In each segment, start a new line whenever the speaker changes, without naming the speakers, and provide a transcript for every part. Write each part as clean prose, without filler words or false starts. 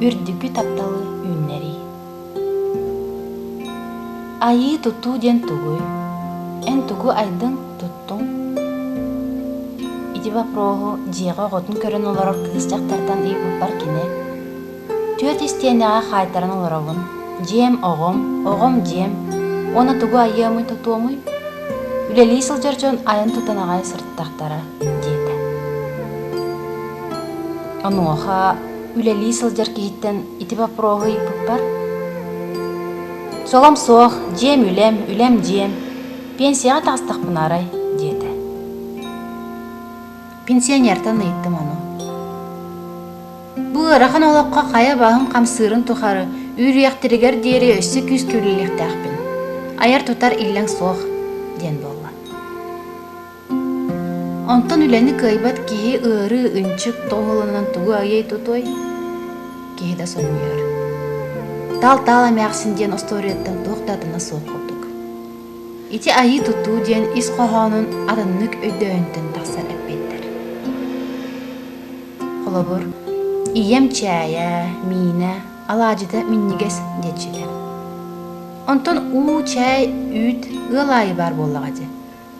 Үрдүкү тапталы үүннэрии. Айыы тутуу диэн тугуй? Эн тугу айдыҥ, туттуҥ? Ити боппуруоһу дьиэҕэ оҕотун көрөн олорор кыыс дьахтартан ыйыппыппар кини Түөрт истиэнэҕэ хаайтаран олоробун. Дьиэм оҕом, оҕом дьиэм. Уонна тугу айыамый тутуомуй? Үлэлии сылдьар дьон айан тутан аҕай сырыттахтара, диэтэ. Онуоха үлэлии сылдьар киһиттэн ити боппуруоһу ыйыппыппар «Солом суох, дьиэм үлэм, үлэм дьиэм, пенсияҕа таҕыстахпына арай» диэтэ. Пенсионертан ыйыттым ону. Бу ыарахан олоххо хайа баһым хамсыырын тухары үөрүйэхтэригэр диэри өссө күүскэ үлэлиэхтээхпин. Айар-тутар иллэҥ суох, диэн буолла. Онтон үлэни кыайбат киһи ыарыы, ынчык тоһуоланан тугу айыай-тутуой? Киһи да сонньуйар. Таал-таал эмээхсин диэн остуоруйаттан туох да атына суох курдук. Ити айыы-тутуу диэн ис хоһоонун атыннык өйдөөһүнтэн тахсар эппиэттэр. Холобур, ийэм чээйэ, миинэ, алаадьыта минньигэс диэччилэр. Онтон уу, чээй, үүт ыал аайы баар буоллаҕа дии.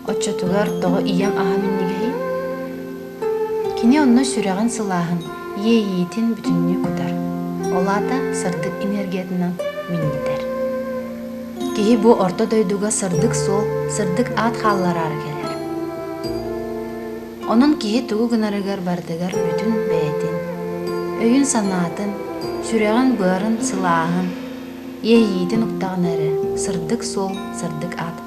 Оччотугар тоҕо ийэм аһа минньигэһий? Кини онно сүрэҕин сылааһын, иэйиитин бүтүннүү кутар. Ол аата сырдык энергиятынан минньитэр. Киһи бу орто дойдуга сырдык суол, сырдык аат хааллараары кэлэр. Онон киһи тугу гынарыгар барытыгар бүтүн бэйэтин, өйүн-санаатын, сүрэҕин-быарын сылааһын, иэйиитин уктаҕына эрэ сырдык суол, сырдык аат.